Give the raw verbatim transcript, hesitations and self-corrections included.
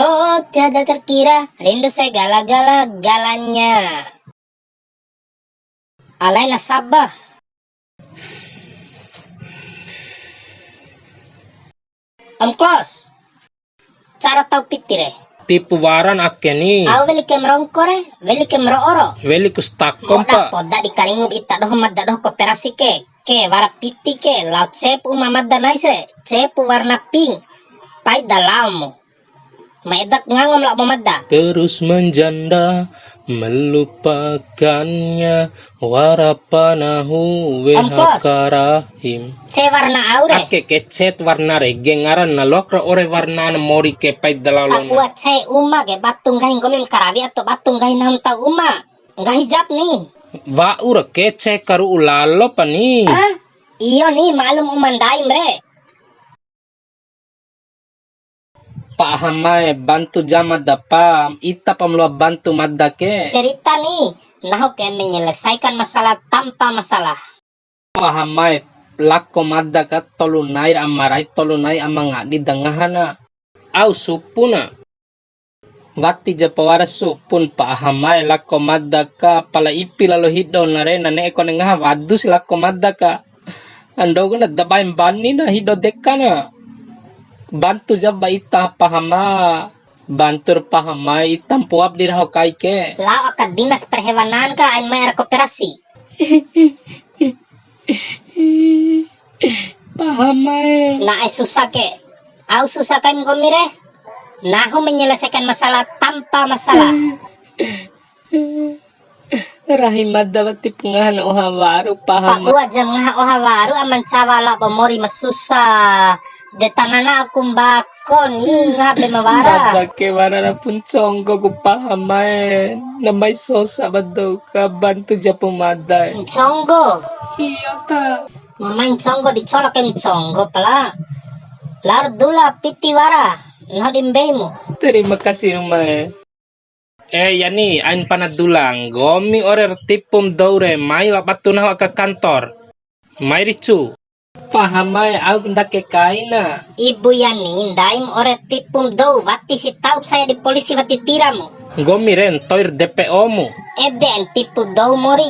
Oh, tiada terkira, rindu segala-gala-galanya. Alai nasaba. Om Klos, cara tau piti re. Tipu waran ake ni. Au weli ke ma rongko re, weli ke ma ro'o ro. Weli ku stakom, Pak. Poda di karingu ita doho mada doho koperasi ke. Ke wara piti ke, lao cepu uma mada nais re, cepu warna pink. Pai da lao mu. Ma edak ngangom labo mada. Terus menjanda, melupakannya, wara pa nahu Om Klos. Weha karahim. Ce warna au re. Ake ke cet warna re, ge ngaran na lok ra ore warna na mori ke pai da lao lona. Sabua ce uma ke batu nggahi nggomi ma karawi atau batu nggahi nahu ma tau uma. Nggahi jap ni. Wa'u ra ke ce karu'u lalo pa ni. Ah, iyo ni, maklum uma ndaim re. Pa Ahamae, bantu ja mada pa, ita pa ma loa bantu mada ke. Cerita ni, nahu ke menyelesaikan masalah tanpa masalah. Pa Ahamae, lako mada ka tolu nai ra ama rai, tolu nai ama ngadi da ngaha na. Au supu na. Wati ja pa wara supun pa Ahamae lako mada ka, pala ipi lalo hido na re, na ne'e kone ngaha wadu si lako mada ka. Ando ku na dabae mbani na hido deka na. Bantu ja ba ita pa Hama. Bantu ra pa Hamae, ita mpoa ba di raho kai ke. Lao aka dinas perhewanan ka, ain mai ara koperasi. Pa Hamae. Na'e susah ke. Au susah kaim nggomi re. Nahu menyelesaikan masalah tanpa masalah. Rahi mada wati pu ngahan oha waru pa Hamae. Pabua jam ngaha oha waru aman cawa labo mori ma susah. De tanana aku mbako ni ngaha be ma wara. Mada ke wara ra pu nconggo ku pa Hamae. Na mai sosa ba dou ka bantu ja pu mada e. Nconggo. Iyo ta. Ma mai nconggo di cola ke nconggo pala. Lar dula piti wara. Nahu di mbeimu. Terima kasih Ruma e. Eh, Yani, ain pana dula, nggomi ore ra tipum dou re, mai lao batu nahu aka kantor. Mai ricu. Pa Hamae, au ndake kaina. Ibu Yani, ndaim ore ra tipum dou, wati si taup saya di polisi wati tiramu. Nggomi re, ntoir D P O mu. Ede ain tipu dou mori.